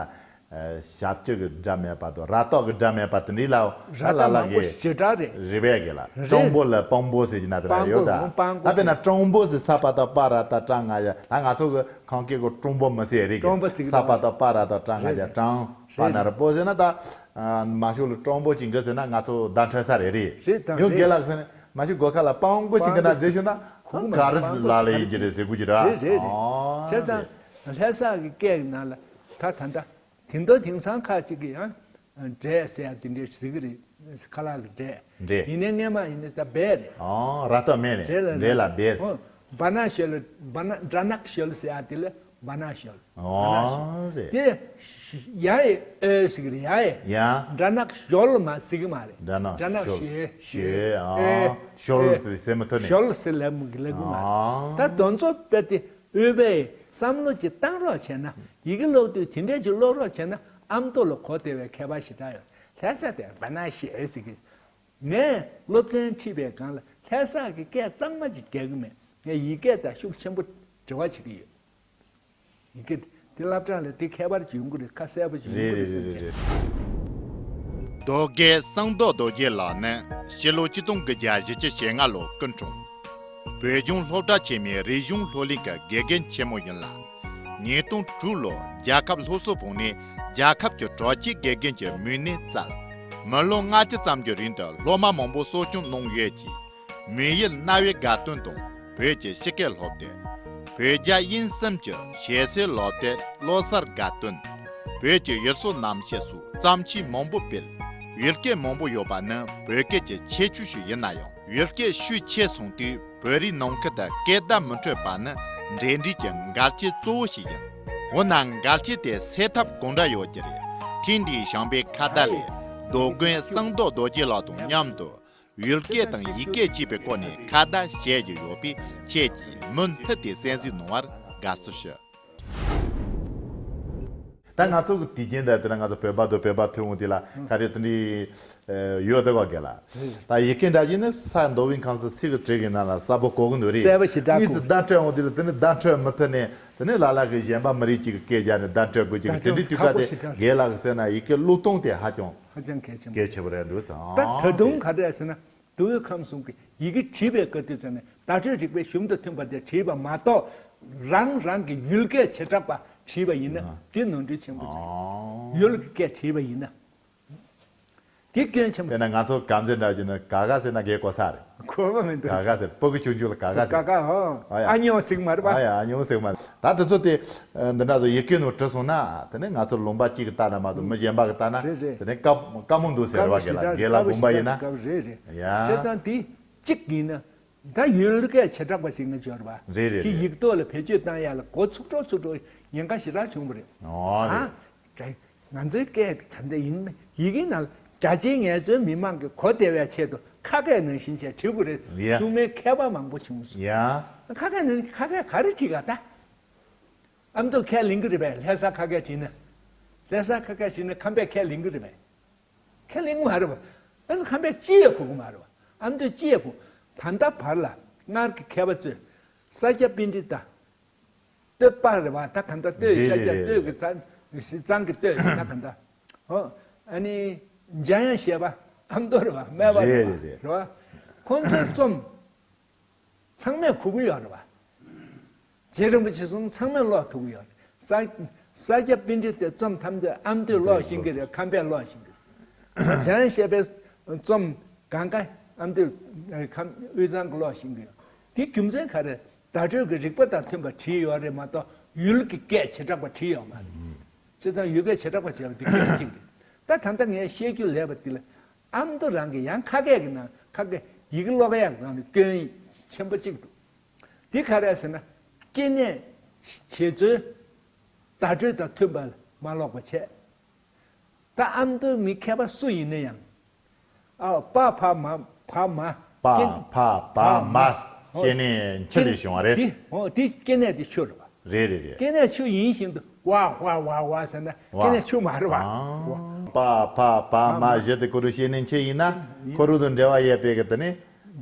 ཞབས་ཀྱུ་གི་སྒྲ་མེད་པ་དང་ར་ཏོག་གི་སྒྲ་མེད་པ་དེ་འདྲའི་ལ་ར་ཏོག་མང་པོ་ཞེ་དྲག་རེད། རེད་པས་གི་ལ་སྤྲང་པོ་ལ་སྤང་པོ་ཟེར་གྱི་ན་དེ་ར་ཡོད་ད། ད་དཔེར་ན་སྤྲང་པོ་ཟེར་ས་པ་ཏ་པ་ར་ཏ་སྤྲང་ང་ཡ། ད་ང་ཚོ་གི་ཁམས་སྐད་གོ་སྤྲང་པོ་མི་ཟེར་རེད་གི། ས་པ་ཏ་པ་ར་ཏ་སྤྲང་ང་ཡ་སྤྲང་པ་ན་ར་པོ་ཟེར་ན་ད། མ་ཤོ་ལ་སྤྲང་པོ་ཅིག་འགི་ཟེར་ན་ང་ཚོ་བརྡ་འཕྲོད་ས་རེད་རེད། རེད་དང་ཉོ་རྒན་ལགས་ཟེར་ན་མ་ཤོ་སྒོ་ཁ་ལ་སྤང་པོ་ཞིག་གི་ན་ཟེར་ཤོ་ན་ཁོ་ག་རེ་ལ་ལ་ཡིན་གྱི་རེད་ཟེར་དགོས་ཀྱི་ར། རེད་རེད་རེད། བྱས་ཙང་ལྷ་ས་གི་སྐད་ཀྱི་ནང་ལ་ད་ད་ད་དེང་དུས་དེང་སང་ཁ་ཅིག་གི་ཡང་འབྲས་ཟེར་ཡ་དེ་འདྲའི་ཟེར་གི་རེད། ཁ་ལག་གི་འབྲས། འབྲས། ཡིན་ནའི་སྔས་མ་ཡིན་ནའི་ད་སྦས་རེད། ཨང་ར་ཏོ་མེད་ནས་འབྲས་ལ་འབྲས་ལ་འབས། ཨོ། བ་ན་ཞོལ། བ་ན་སྦྲ་ནག་ཞོལ་ཟེར་ཡ་དེ་ལ་བ་ན་ཞོལ། ཨོ་རེད། དེ་ཡ་ཨེ་ཟེར་གི་རེད། ཡ་ཨེ། ཡ། སྦྲ་ནག་ཞོལ་མ་ཟེར་གི་མ་རེད། སྦྲ་ནག་སྦྲ་ནག་ཞོལ། ཞོལ་ཞོལ། ཨ། ཨེ། ཞོལ་ཨེ། ཟེར་མི་ཐུབ་ནས། ཞོལ་ཟེར་ལབ་མི་གི་ལབ་གི་མ་རེད། ཨ། ད་དོན་ཚོ་དཔེ་དེ་འོས་པའི་བསམ་བློ་ཅིག་བཏང་རོགས་བྱས་ན་ཡི་གེ་ཀློག་དུས་དེ་འདྲས་ཅིག་ཀློག་རོགས་བྱས་ན་ཨ་མདོ་ལ་གོ་བདེ་བའི་ཁྱད་པར་ཞེ་དྲག་ཡོད། ལྷ་ས་དེ་བ་ན་ཞོལ་ཟེར་གི། ངས་སློབ་ཚན་ཁྲིད་པའི་སྒང་ལ་ལྷ་ས་གི་སྐད་གཙང་མ་ཅིག་རྒྱག་གི་མེད། ངས་ཡི་གེ་དང་ཤུགས་ཆེན་པོ་འབྲེལ་བ་བྱེད་ཀྱི་ཡོད། ཡི་གེ་དེ་སློབ་གྲྭ་ལ་དེ་ཁྱད་པར་ཅིག་ཡོང་གི་རེད། ཁ་གསལ་པོ་ཅིག་ཡོང་གི་རེད་བསམ་གྱི། རྡོ་རྒྱལ་གསང་མདོག་རྡོ་རྗེ་ལགས་ནི་སྤྱི་ལོ་ཆིག་སྟོང་དགུ་བརྒྱ་བཞི་བཅུ་ཞེ་ལྔ་ལོར་སྐུ་འཁྲུངས། བོད་ལྗོངས་སློབ་གྲྭ་ཆེན་མོའི་རིག་གཞུང་སློབ་གླིང་གི་དགེ་རྒན་ཆེན་མོ་ཡིན་ལ། ཉིས་སྟོང་དྲུག་ལོར་རྒྱལ་ཁབ་སློབ་གསོ་བོ་ནས་རྒྱལ་ཁབ་ཀྱི་དྲག་ཆས་དགེ་རྒན་གྱི་མི་སྣས་བཙལ། མི་ལོ་ལྔ་བཅུ་ཙམ་གྱི་རིང་དུ་སློབ་མ་མང་པོ་གསོ་སྐྱོང་གནང་ཡོད་ཅིང་། མི་ཡུལ་རྣ་བའི་དགའ་སྟོན་དང་བོད་ཀྱི་ཕྱི་སྐད་སློབ་དེབ། བོད་རྒྱ་དབྱིན་གསུམ་གྱི་ཞལ་ཟས་སློབ་དེབ་བློ་གསར་དགའ་སྟོན། བོད་ཀྱི་ཡུལ་སྲོལ་རྣམ་བཤད་སོགས་བརྩམས་ཆོས་མང་པོ་སྤེལ། ཡུལ་སྐད་མང་པོ་ཡོད་པ་ནི་བོད་སྐད་ཀྱི་ཁྱད་ཆོས་ཤིག་ཡིན་ན་ཡང་། ཡུལ་སྐད་ཤུགས་ཆེ་སོང་དུས་བོད་རིགས་ནང་ཁུལ་དུ་སྐད་བརྡ་མི་འཕྲོད་པ་ནི་འབྲེལ་འདྲིས་ཀྱི་འགལ་རྐྱེན་གཙོ་བོ་ཞིག་ཡིན། འོ་ན་འགལ་རྐྱེན་དེ་སེལ་ཐབས་གང་འདྲ་ཡོད་ཀྱི་རེད། ཐེངས་འདིའི་བྱམས་པའི་ཁ་བརྡ་ལས་རྡོ་དགོན་གསང་མདོག་རྡོ་རྗེ་ལགས་དང་མཉམ་དུ་ཡུལ་སྐད་དང་ཡིག་སྐད་ཅེས་པའི་སྐོར་ནས་ཁ་བརྡ་བྱེད་རྒྱུ་ཡོད་པས། ཁྱེད་ཀྱིས་མུ་མཐུད་དེ་གསན་གཟིགས་གནང་བར་དགའ་བསུ་ཞུ། ད་ང་ཚོ་གི་དུས་རྒྱུན་དང་དེ་ལ་ང་ཚོ་བོད་པ་དང་བོད་པ་ཐུན་མོང་དེ་ལ་ཁ་རེ་དེ་འདྲའི་ཡོད་དེ་གོ་གི་ལ། ད་ཡི་གེ་འདྲ་ཞིག་ནི་ས་མདོ་དབུས་ཁམས་གསུམ་ཚིག་གི་བྲིས་གི་ནང་ལ་གསལ་པོ་གོ་གི་འདུག་རེད། གསལ་པོ་ཞེ་དྲག་གོ། གཉིས་སུ་བརྡ་འཕྲོད་འོང་དུས་ལ་དེ་ནི་བརྡ་འཕྲོད་མི་ཐུབ་ནས་དེ་ནི་ལ་ལ་གི་གཞན་པ་མི་རིགས་གཅིག་གི་སྐད་རྒྱག་ནས་བརྡ་འཕྲོད་དགོས་ཅིག་གི་དེ་འདྲའི་དུས་སྐབས་དེ་རྒན་ལགས་ཟེར་ན་ཡི་གེ་ཀློག་སྟངས་དེ་ཧ་ཅང་ཧ་ཅང་གལ་ཆེན་པོ་གལ་ཆེ་བོ་རེད་འདུག་ཟེར། ད་ད་དུང་ག་རེ་ཟེར་ན། མདོ་དབུས་ཁམས་གསུམ་གྱི་ཡི་གེ་བྲིས་པའི་སྐབས་དུས་ཙམ་ནས་བརྡ་སྤྲོད་རིག་པའི་གཞུང་དང་མཐུན་པ་དེ་བྲིས་པ་མ་གཏོགས། རང་རང་གི་ཡུལ་སྐད་བྱེ་བྲག་པ་བྲིས་པ་ཡིན་ན་དེ་ནོར་འཁྲུལ་ཆེན་པོ་ཅིག་ཡུལ་གྱི་སྐད་བྲིས་པ་ཡིན་ན་དེ་སྐྱོན་ཆེན་པོ། དཔེར་ན་ང་ཚོ་ག་ཚོད་འདྲ་བྱས་ན་ག་ག་ཟེར་ན་རྒན་གོ་ས་རེད། གོ་བ་མི་འདུག་ག་ག་ཟེར་སྤུ་གུ་ཆུང་ཆུང་ལ་ག་ག་ཟེར། ག་ག་ཧོ། ཨ་ཡ། ཨ་ཉོ་ཟིག་མ་རེད་པ། ཨ་ཡ། ཨ་ཉོ་ཟིག་མ་རེད། ད་དེ་ཚོ་དེ་འདི་འདྲ་ཚོ་ཡི་གེ་ནང་བྲིས་སོང་ན་དེ་ནས་ང་ཚོ་ལུང་པ་གཅིག་གི་ལྟ་ན་མ་གཏོགས་མི་གཞན་པ་གི་ལྟ་ན་རེད་རེད། དེ་ནས་དཀའ་དཀའ་མོ་འདུག་ཟེར་བ་གི་ལ་རྒན་ལགས་དགོངས་པ་ཡིན་ན། དཀའ་བ་ཞེ་དྲག་རེད་རེད། ཡ། བྱས་ཙང་དེ་གཅིག་ཡིན་ན། ད་ཡུལ་སྐད་བྱེ་བྲག་པ་ཞིག་ངས་འབྱོར་བ། རེད་རེད་དེ་རེད། ཡིག་ཐོག་ལ་བེད་སྤྱོད་བཏང་ཡ་ལ་འགོ་ཚུགས་འགྲོ་ཚུགས་འགྲོ་ཉེན་ཁ་ཞེ་དྲག་བྱུང་བ་རེད། ཨོ་རེད། ཨ། ང་ཚོའི་སྐད་ག་འདྲ་ཡིན་ན་ཡི་གེ་ནང་རྒྱ་ཆེའི་ངལ་རྩོལ་མི་མང་གིས་གོ་བདེ་བའི་ཆེད་དུ་ཁ་སྐད་ནང་བཞིན་བྱས་བྲིས་དགོས་རེད་ཡ། གསུངས་མའི་མཁས་པ་མང་པོ་བྱུང་སོང་། ཡ། ཁ་སྐད་ནང་ཁ་སྐད་ག་རེ་བྲིས་ག་ད། ཨ་མདོ་ཁས་ལེན་གི་རེད་པས། ལྷ་ས་ཁ་སྐད་བྲིས་ན། ལྷ་ས་ཁ་སྐད་བྲིས་ན་ཁམས་པས་ཁས་ལེན་གི་རེད་པས། ཁས་ལེན་གི་མ་རེད་པ། ཨ་ནི་ཁམས་པས་ཅི་ཡང་གོ་གི་མ་རེད་པ། ཨ་མདོས་ཅི་ཡང་གོ། ད་ལྟ་བར་ལ་སྔར་གྱི་མཁས་པ་ཚོས་ས་སྐྱ་པཎྜི་ཏ། སྟོད་པ་རེད་པ། ད་ག་འདྲ་སྟོད་ཡིན་ཤག་རེད་རེད་རེད། སྟོད་ཀྱི་གཙང་གཙང་གི་སྟོད་ཡིན་ད་ག་འདྲ། ཧོ། ཨ་ནི་འཇམ་དབྱངས་བཞད་པ་ཨ་མདོ་རེད་པ། སྨད་པ་རེད་པ། རེད་རེད་རེད། རེད་པ། ཁོང་ཚོའི་རྩོམ་ཚང་མས་གོ་གི་ཡོད་རེད་པ། རྗེ་རིན་པོ་ཆེ་གསུང་ཚང་མས་ཀློག་ཐུབ་ཀྱི་ཡོད་རེད། ས་ས་སྐྱ་པཎྜི་ཏའི་རྩོམ་ཐམས་ཅད་ཨ་མདོས་ཀློག་ཤེས་ཀྱི་རེད། ཁམས་པས་ཀློག་ཤེས་ཀྱི་རེད། འཇམ་དབྱངས་བཞད་པའི་རྩོམ་གང་ག་ཨ་མདོས་ཁམས་དབུས་གཙང་གིས་ཀློག་ཤེས་ཀྱི་ཡོད། དེ་རྒྱུ་མཚན་ག་རེ། བརྡ་སྤྲོད་ཀྱི་རིག་པ་དང་མཐུན་པ་བྲིས་ཡོད་རེད་མ་གཏོགས་ཡུལ་གྱི་སྐད་བྱེ་བྲག་པ་བྲིས་ཡོད་མ་རེད། བྱས་ཙང་ཡུལ་སྐད་བྱེ་བྲག་པ་བྱས་པ་འདི་སྐད་གཅིག་རེད། ད་ད་ལྟ་ངས་བཤད་རྒྱུ་ལས་པ་འདི་ལ་ཨ་མདོ་རང་གི་ཡང་ཁ་སྐད་ཀྱི་ནང་ཁ་སྐད་ཡི་གེ་ཀློག་ཡག་རང་ལ་སྐྱོན་ཆེན་པོ་གཅིག་འདུག་འདི་ག་རེ་ཟེར་ན། སྐྱེ་གནས་བྱེད་རྩོལ་བརྡ་སྤྲོད་དང་མཐུན་པ་ལ་ མ་ལོག་པ་བྱས། ད་ཨ་མདོའི་མི་མཁས་པ་སུ་ཡིན་ན་ཡང་། ཨ་པ་ཕ་མ་བ་མ། པ་སྐྱེ་ཕ་བ་བ་མ། མ་ཤེས་ནས་འཆི་ལས་བྱུང་བ་རེད། འདི་འོ་འདི་སྐྱེ་གནས་འདི་ཆུ་རེད་བ། རེད་རེད་རེད། སྐྱེ་གནས་ཆུ་ཡིན་བཞིན་དུ་ཝ་ཝ་ཝ་ཝ་ཟེར་ན་སྐྱེ་གནས་ཆུ་མ་རེད་བ། ཨ། པ་ཕ་བ་མ་བཞི་དེ་ཀོ་རུ་ཤེས་ནས་འཆི་ཡིན་ན། ཁོ་རུ་དང་འབྲེལ་བ་ཡོད་པའི་གི་དེ་ནི།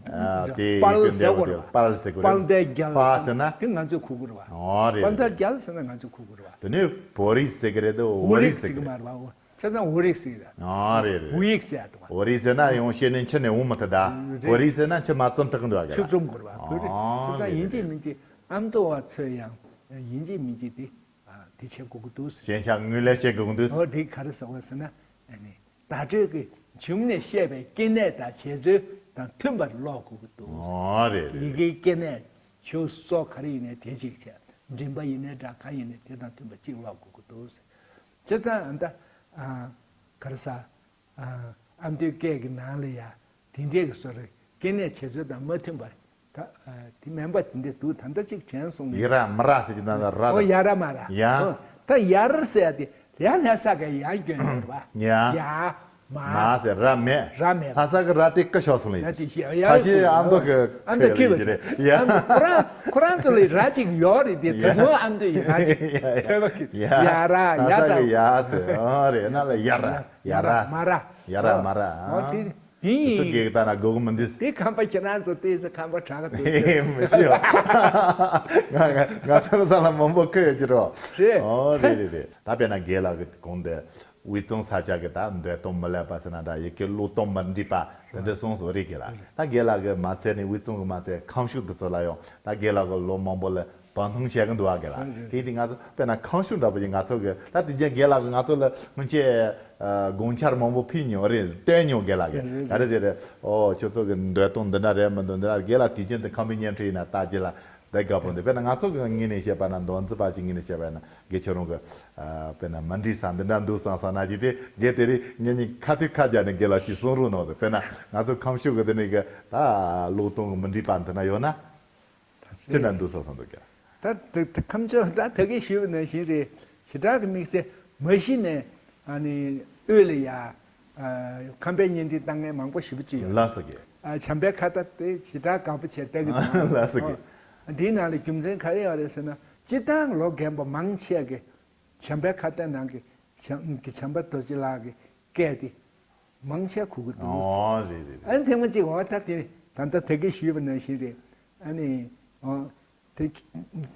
ཨ་དེ་པལ་ཡོད་ཟེར་དགོས་རེད་བ། པལ་ཟེར་དགོས་རེད། པལ་དེ་རྒྱལ་པ་ཟེར་ན། དེ་ང་ཚོས་གོ་དགོས་རེད་བ། ཨོ་རེད་པལ་དེ་རེད་རེད། རྒྱལ་ཟེར་ན་ང་ཚོས་གོ་དགོས་རེད་བ། དེ་ནི་བོ་རིག་ཟེར་གི་རེད་དོ། བོ་བོ་རིག་རིག་ཟེར་གི་ཟེར་གི་རེད། མ་རེད་བ། ཁྱེད་ཚང་བོ་རིག་ཟེར་གི་རེད། ཨ་རེད་རེད། བོ་ཡིག་ཟེར་ཡ་དང་བ། བོ་རིག་ཟེར་ན་ཡང་ཤེས་ནས་འཆི་ནས་འོང་མི་ཐུབ་ད། རེད། བོ་རིག་ཟེར་ན་འཆི་མ་ཙམ་ཐུབ་གི་འདུག་ག་ཆུ་རེད་བ། རྩོམ་དགོས་རེད་བ། ཨ་བོ་རིག་ཁྱེད་ཚང་རེད་ཡིན་གཅིག་རེད། མིན་གཅིག་ཨ་མདོ་བ་ཚོས་ཡང་ཡིན་གཅིག་མིན་གཅིག་དེ་དེ་བྱེད་དགོས་ཀྱི་འདུག་ཟེར། ཞེན་ཆགས་དངོས་ལས་བྱེད་དགོས་ཀྱི་འདུག་ཟེར། ཨོ་དེ་ག་རེ་ཟེར་བ་ཟེར་ན། ཨ་ནི། བརྡ་སྤྲོད་ཀྱི་བྱུང་ནས་བཤད་པའི་སྐྱེ་གནས་དང་བྱེད་རྩོལ་དང་མཐུན་པར་ཀློག་དགོས་ཀྱི་འདུག་ཨོ་རེད་རེད། ཡི་གེའི་སྐྱེ་གནས་ཆུ་སོགས་ག་རེ་ཡིན་ནའི་དེ་གཅིག་བྱས། མགྲིན་པ་ཡིན་ནའི་འདྲ་གང་ཡིན་ནའི་དེ་དང་མཐུན་པ་གཅིག་ཀློག་དགོས་ཀྱི་འདུག་ཟེར། བྱས་ཙང་ཨ་ད་ཨ་ག་རེ་ཟ། ཨ་མདོའི་སྐད་ཀྱི་ནང་ལ་ཡ་དེ་འདྲས་ཀྱི་བཟོ་རེད། སྐྱེ་གནས་བྱེད་རྩོལ་དང་མ་མཐུན་པར། ད་ཨ་དེ་མིན་པ་དེ་འདྲས་འདུག་ད་ལྟ་གཅིག་དྲན་སོང་ནས། ཡི་ར་མི་ར་ཟེར་གྱི་ནང་ལ་ར་ཨོ་དང་། ཡ་ར་མ་ར། ཡ། ཨོ་ད་ཡར་ཟེར་ཡ་དེ་ཡ་ལྷ་ས་གའི་ཡ་སྐྱོན་ཡོད་རེད་བ། ཡ། ཡ། མ། མ་ཟེར་ར་མེད། ར་མེད་ར། ལྷ་ས་གི་ར་དེ་ཀ་ཤོར་སོང་ལ་ཡ། ཡ་དེ་ཡ་ཡ་ཁ་ཤས་ཨ་མདོ་གི་ཨ་མདོ་ཁེ་ལ་ཡ་རེད། ཡ། ཨ་མདོ་ཁོ་རང་ཁོ་རང་ཚོ་ལ་ར་གཅིག་ཡོད་རེད་དེ། ཡ། དེ་མོ་ཨ་མདོ་ཡི་ར་གཅིག་ཡ་ཡ། ཐོས་པ་གི་ཡ། ཡ་ར་ལྷ་ཡ་ས་དང་གི་ཡ་ཟེར། ཨོ་རེད། ན་ལ་ཡ་ར། ཡ་ཡ་ར་ར་མ་ར། ཡ་ར་མ་ར། ཨོ་དེ་དེ་ཡིན། ཚོ་གེགས་ད་ན་དགོས་གི་མི་འདུག་དེ་ཁམས་པ་ཁྱེད་རང་ཚོ་དེ་ཚོ་ཁམས་པ་དྲག་གི་འདུག་མི་ཤེས། ང་ང་ང་ཚོ་ལ་ས་ལ་མང་པོ་ཁོ་ཡོད་ཀྱི་རོ། རེད། ཨོ་རེད་རེད་རེད། ད་དཔེར་ན་རྒན་ལགས་ཀྱི་གོང་དེ་དབུས་གཙང་ས་ཆ་གི་ད་འདོད་གཏོང་མི་ལེགས་པ་ཟེར་ན་འདྲ། ཡི་གེ་ཀློག་གཏོང་མི་འགྲིག་པ་དེ་འདྲ་གསུངས་སོང་རེད་རྒན་ལགས། ད་རྒན་ལགས་ཀྱི་མ་ཚད་ནས་དབུས་གཙང་གི་མ་ཚད་ཁམས་ཕྱོགས་དེ་ཚོ་ལ་ཡང་ད་རྒན་ལགས་ཀྱི་ལོ་མང་པོ་ལ་བར་སྣང་བྱེད་ཀྱི་འདུག་བ་རྒན་ལགས། དེ་དེ་ང་ཚོ་དཔེར་ན་ཁམས་ཕྱོགས་འདྲ་པོ་ཞིག་ང་ཚོ་གི་ད་དེ་རྒྱན་རྒན་ལགས་ཀྱིས་ང་ཚོ་ལ་སྔོན་ཆད་དགོངས་འཆར་མང་པོ་ཕུལ་མྱོང་རེད། བསྟན་མྱོང་རྒན་ལགས་ཀྱིས། ག་རེ་ཟེར་རེད། ཨོ་ཁྱོད་ཚོ་གི་འདོད་གཏོང་འདི་འདྲ་རེད་མི་འདུག་འདི་འདྲ། རྒན་ལགས་དུས་རྒྱུན་དུ་ཁམས་པའི་བརྙན་འཕྲིན་ཡིན་ན་ལྟ་རྒྱུ་ལ་དེ་དགའ་པོ་འདུག་དཔེར་ན་ང་ཚོ་གི་ངོས་ནས་བཤད་པ་ན། མདོ་འཛིན་པ་ཅིག་ངོས་ནས་བཤད་པ་ན་རྒན་ཁྱོད་རང་གི་ཨ་དཔེར་ན་མ་འགྲིག་ས་འདི་འདྲ་འདུག་བསམ་བསམ་ན་ཅིག་དེ་རྒན་དེ་རིང་ངེད་གཉིས་ཁ་ཐུག་ཁ་རྒྱག་ནས་རྒན་ལགས་ཅིག་གསུང་རོགས་གནང་དང་། དཔེར་ན་ང་ཚོ་ཁམས་ཕྱོགས་གི་དེ་ནས་གི་ད་ཀློག་གཏོང་གི་མི་འགྲིག་པ་འདི་འདྲ་ཡོད་ན། ཅི་འདྲ་འདུག་བསམ་བསམ་འདུག་ཀྱང་། ད་དེ་དེ་ཁམས་ཕྱོགས་ད་ད་གིན་ཞུས་པ་ནང་བཞིན་རེད། ཞེ་དྲག་གི་དམིགས་བསལ་མ་གཞི་ནས་ཨ་ནི་དབུས་ལ་ཡ་ཨ་ཁམས་པའི་བརྙན་འཕྲིན་བཏང་མཁན་མང་པོ་ཞེ་པོ་ཅིག་ཡོད། ལགས་སོ་རྒན། ཨ་བྱམས་པའི་ཁ་བརྡ་དེ་ཞེ་དྲག་དགའ་པོ་བྱས་བལྟ་གི་འདུག་ལགས་སོ་རྒན། ཨ་འདིའི་ནང་ལ་རྒྱུ་མཚན་ག་རེ་ཡོད་རེད་ཟེར་ན། སྤྱིར་བཏང་ལོ་རྒན་པ་མང་ཆེ་གི་བྱམས་པའི་ཁ་བརྡའི་ནང་གི་བྱམས་ཀྱི་བྱམས་པ་རྡོ་རྗེ་ལགས་ཀྱི་སྐད་དེ་མང་ཆེ་གོ་གི་འདུག་ཨོ་རེད་རེད་རེད། ཨ་ནི་ཐེངས་མ་གཅིག་འོ་ད་དེ་ད་ལྟ་ད་གིན་ཞུས་པ་ནང་བཞིན་རེད། ཨ་ནི་ཨོ་དེ་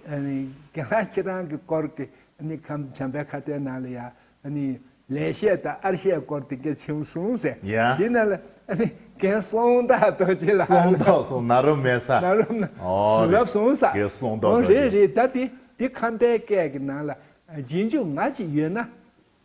ཨ་ནི་རྒན་ལགས་ཁྱེད་རང་གི་སྐོར་གྱི་ཨ་ནི་ཁམས་བྱམས་པའི་ཁ་བརྡའི་ནང་ལ་ཡ་ཨ་ནི་ལེགས་བཤད་དང་ཨར་བཤད་སྐོར་དེ་ག་ཕྱིན་སོང་ཟེར། ཡ། དེ་ནང་ལ་ཨ་ནི་རྒན་གསང་བདག་རྡོ་རྗེ་ལགས། གསང་བདག་གསང་ནཱ་རོ་མེད་ས། ནཱ་རོ་ན་ཨོ་ཞི་རེད། ལབ་སོང་ས། རྒན་གསང་བདག་ཨོ་རྡོ་རྗེ། རེད་རེད། ད་དེ་དེ་ཁམས་པའི་སྐད་ཀྱི་ནང་ལ་རྗེས་འཇུག་ང་ཅིག་ཡོད་ན།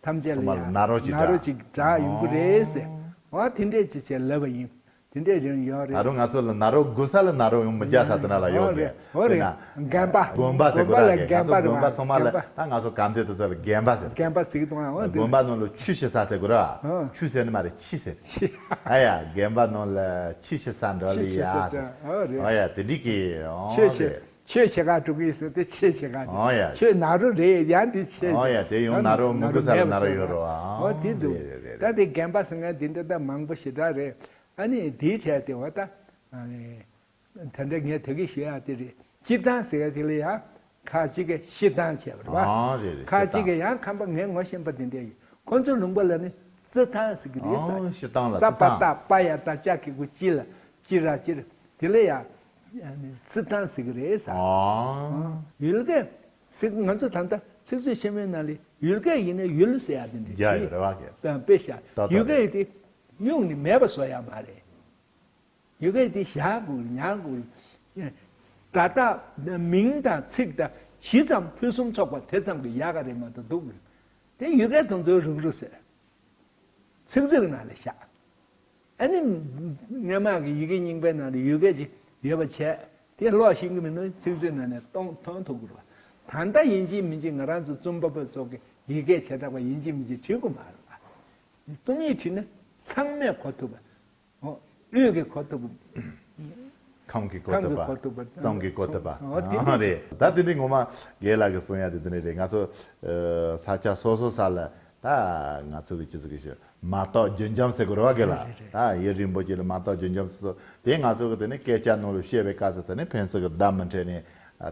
ཐམས་ཅད་ལ་ཚང་མ་ལ་ཡང་ནཱ་རོ་ཅིག་ནཱ་རོ་གྲགས། ཅིག་གྲགས་ཡོང་གི་རེད་ཟེར། ཨོ། འོ་དེ་འདྲས་ཅིག་བྱས་ལབ་པ་ཡིན། དེ་འདྲས་རིང་ཡོད་རེད། ད་རུང་ང་ཚོ་ལ་ནཱ་རོ་དགོས་ས་ལ་ནཱ་རོ་ཡོང་མི་རྒྱག་ས་དེ་ན་ལ་ཡོད་རེད། འོ་རེད། དཔེར་ན་རྒན་པ། དགོན་པ་ཟེར་དགོས་ར་རྒན། ང་ཚོ་དགོན་པ་ཚང་མ་ལ་རྒན་པ། ད་ང་ཚོ་གམས་ཚེ་དེ་ཚོ་ལ་རྒན་པ་ཟེར། རྒན་པ་ཟེར་གི་འདུག་ཨ། འོ་དེ་དགོན་པ་ནང་ལ་ཆོས་བྱེད་ས་ཟེར་དགོས་ར། ཨ། ཆོས་ཟེར་ནི་མ་རེད། ཆི་ཟེར། ཆི། ཨ་ཡ། རྒན་པ་ནང་ལ་ཆི་བྱེད་ས་འདྲ་ལ་ཆི་བྱེད་ཡ་ས་ཟེར། འདྲ། ཨོ་རེད། ཨོ་ཡ། དེ་འགྲིག་གི། ཨོ་ཆོས་རེད། བྱེད། ཆོས་བྱེད་ག་འགྲོ་གི་ཡིན་ཟེར་ཏེ་ཆོས་བྱེད་ག་འགྲོ། ཨོ་ཡ། ཆོས་ནཱ་རོ་རེད། ཡང་འདི་ཆོས་ཨོ་ཡ། རེད། དེ་ཡང་ནཱ་རོ་མི་དགོས་ས་ལ་ནཱ་རོ་ཡོད་རོ། ཨོ་དེ་འདུག་རེད་རེད་རེད། ད་དེ་རྒན་པ་ཟེར་མཁན་དེ་འདྲ་ད་མང་པོ་ཞེ་དྲག་རེད། ཨ་ནི་དེའི་གྲས་དེ་བ་ད་ཨ་ནི་དེ་འདྲ་ངས་དེ་གི་ཞུ་ཡ་དེ་རེད། སྤྱིར་བཏང་ཟེར་ཡ་དེ་ལ་ཡང་ཁ་ཅིག་གིས་སྤྱིར་བཏང་བྱས་པ་རེད་བ། ཨོ་རེད་རེད། ཁ་ཅིག་གིས་ཡང་ཁམས་པ་ངས་ངོ་ཤེས་པ་དེ་འདྲ་ཡོད། ཁོ་ཚོའི་ལུང་པ་ལ་ནི་རྩི་ཐང་ཟེར་གི་རེད་ཟེར། ཨོ་སྤྱིར་བཏང་ལ་ས་པ་རྩི་ཐང་། ཏ་པ་ཡ་བཏགས་ཅ་གི་གུ་ཅི་ལ་ཅི་ར་ཅིར། དེ་ལ་ཡ་རྩི་ཐང་ཟེར་གི་རེད་ཟེར། ཨོ། ཡུལ་སྐད་ཟེར་གི། ང་ཚོ་ད་ལྟ་ཚིག་མཛོད་ཆེན་མོའི་ནང་ལ་ཡུལ་སྐད་ཡིན་ན་ཡུལ་ཟེར་ཡ་དེ་འདྲ་རྒྱ་ཡོད་རེད་བ་གི། དཔེ་བཞག་ཏག་ཏག་ཡུལ་སྐད་རེད། དེ་སྨྱུང་ནི་མེད་པ་བཟོ་ཡ་མ་རེད། ཡུལ་སྐད་དེ་བཞག་དགོས་ཉར་དགོས། ད་ལྟ་མིང་དང་ཚིག་དང་ཇི་ཙམ་ཕུན་སུམ་ཚོགས་པ་དེ་ཙམ་གྱིས་ཡག་ག་རེད་མ་གཏོགས་སྡུག་གི། དེ་ཡུལ་སྐད་དེ་ཚོའི་རུག་རུག་ཟེར། ཚིག་མཛོད་ནང་ལ་བཞག་ཨ་ནི་སྔོན་མ་གི་ཡི་གེ་རྙིང་པའི་ནང་ལ་ཡུལ་སྐད་ཅིག་ཡོད་པ་བྱས། དེ་ཀློག་ཤེས་ཀྱི་མིན་ན་ཚིག་མཛོད་ནང་ནས་མཐོང་མཐོང་ཐུབ་ཀྱི་རེད་བ། ད་ལྟ་ཡིན་གཅིག་མིན་གཅིག་ང་རང་ཚོ་རྩོམ་པ་པོ་ཚོ་གི་ཡི་གེ་བྱེ་བྲག་པ་ཡིན་གཅིག་མིན་གཅིག་བྲི་དགོས་མ་རེད་བ། རྩོམ་ཡིག་བྲིས་ན་ཚང་མས་གོ་ཐུབ་པ། ཨོ། དབུས་ཀྱི་གོ་ཐུབ། ཁམས་ཀྱི་གོ་ཐུབ་པ། ཁམས་ཀྱི་གོ་ཐུབ་པ། རྩོམ་གྱི་གོ་ཐུབ་པ། ཨ་དེ་འདྲ་རེད། ད་དེ་འདྲའི་ངོ་མ་རྒན་ལགས་ཀྱིས་གསུང་ཡ་དེ་དེ་འདྲ་རེད། ང་ཚོ་ས་ཆ་སོ་སོ་ས་ལ་ད་ང་ཚོ་གི་སྤྱི་ཚོགས་ཀྱི་ཞིག་མ་དག་རྒྱུན་འབྱམས་ཟེར་དགོས་རེད་བ། རྒན་ལགས། རེད་རེད། ད་ཡུན་རིང་པོ་ཅིག་ལ་མ་དག་རྒྱུན་འབྱམས་སོ་སོ་དེ་ང་ཚོ་གི་དེ་ནས་སྐད་ཆ་ནང་ལ་བཤད་པའི་སྐབས་སུ་དེ་ནས་ཕན་ཚུན་གྱི་བརྡ་མི་འཕྲད་ནས་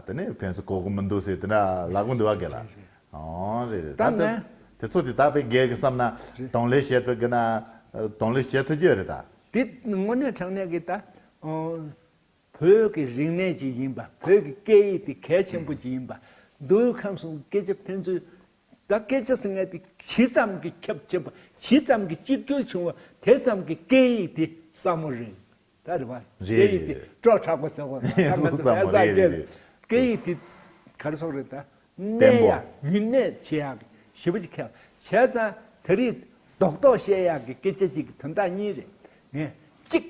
དེ་ནས་ཕན་ཚུན་གོ་གི་མི་འདུག་ཟེར་དེ་འདྲ་ལབ་གི་འདུག་བ། རྒན་ལགས། ཨོ་རེད་རེད། ད་ད་ལྟ་ནས་དེ་ཚོ་དེ་ད་དཔེ་རྒན་གྱིས་བསམ་ན་གདོང་ལེན་བྱེད་ཐུབ་གི་ན་གདོང་ལེན་བྱེད་ཐུབ་ཀྱི་ཡོད་རེད་ད། དེ་དངོས་གནས་དྲང་གནས་ཀྱི་ད་ཨོ་བོད་ཀྱི་རིག་གནས་ཅིག་ཡིན་པ། བོད་ཀྱི་སྐད་ཡིག་དེ་གལ་ཆེན་པོ་ཅིག་ཡིན་པ། མདོ་དབུས་ཁམས་གསུམ་སྐད་ཆ་ཕན་ཚུན་ད་སྐད་ཆ་ཟེར་མཁན་དེ་ཇི་ཙམ་གྱི་ཁྱབ་ཆེན་པོ་ཇི་ཙམ་གྱི་གཅིག་གྱུར་བྱུང་བ་དེ་ཙམ་གྱི་སྐད་ཡིག་དེ་ཟབ་མོ་རེད། ད་རེད་བ། རེད་སྐད་ཡིག་དེ་རེད། སྤྲོ་དྲག་པོ་ཟེར་བ་ད་ང་ཚོ་ཟབ་མོ་རེད་རེད་རེད། སྐད་ཡིག་དེ་ག་རེ་ཟེར་རེད་ད། བརྟན་པོ། གནས་ཡག་ཡུན་གནས་བྱེད་ཡག་གི་ཞེ་པོ་ཅིག་ཁྱབ། བྱས་ཙང་དེ་རིང་རྡོག་རྡོག་བཤད་ཡག་གི་སྐད་ཆ་ཅིག་གི་དོན་དག་གཉིས་རེད། ངས་གཅིག་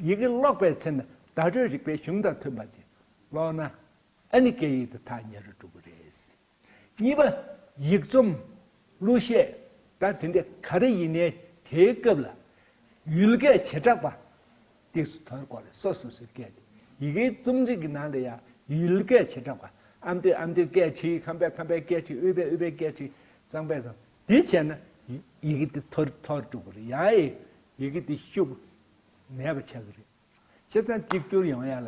ཡི་གེ་ཀློག་པའི་ཚེ་ན་བརྡ་སྤྲོད་རིག་པའི་གཞུང་དང་མཐུན་པ་ཅིག་ཀློག་ན་ཨ་ནི་སྐད་ཡིག་དེ་ཐག་ཉེ་རུ་འགྲོ་གི་རེད། གཉིས་པ། ཡིག་རྩོམ། གླུ་གཞས། ད་དེ་འདྲ་ག་རེ་ཡིན་ནའི་དེའི་སྐབས་ལ་ཡུལ་སྐད་བྱེ་བྲག་པ་ཏོག་ཙམ་དོར་དགོས་རེད། སོ་སོ་སོའི་སྐད་དེ། ཡི་གེའི་རྩོམ་རིག་གི་ནང་ལ་ཡང་ཡུལ་སྐད་བྱེ་བྲག་པ། ཨ་མདོས་ཨ་མདོའི་སྐད་བྲིས། ཁམས་པས་ཁམས་པའི་སྐད་བྲིས། དབུས་པས་དབུས་པའི་སྐད་བྲིས། གཙང་པས་གཙང་། འདི་བྱས་ན་ཡི་ཡི་གེ་དེ་འཐོར་འཐོར་འགྲོ་གི་རེད། ཡང་ཡི་ཡི་གེ་དེ་ཤུགས་མེད་པ་ཆགས་ཀྱི་རེད། བྱས་ཙང་གཅིག་གྱུར་ཡོང་ཡ་ལ།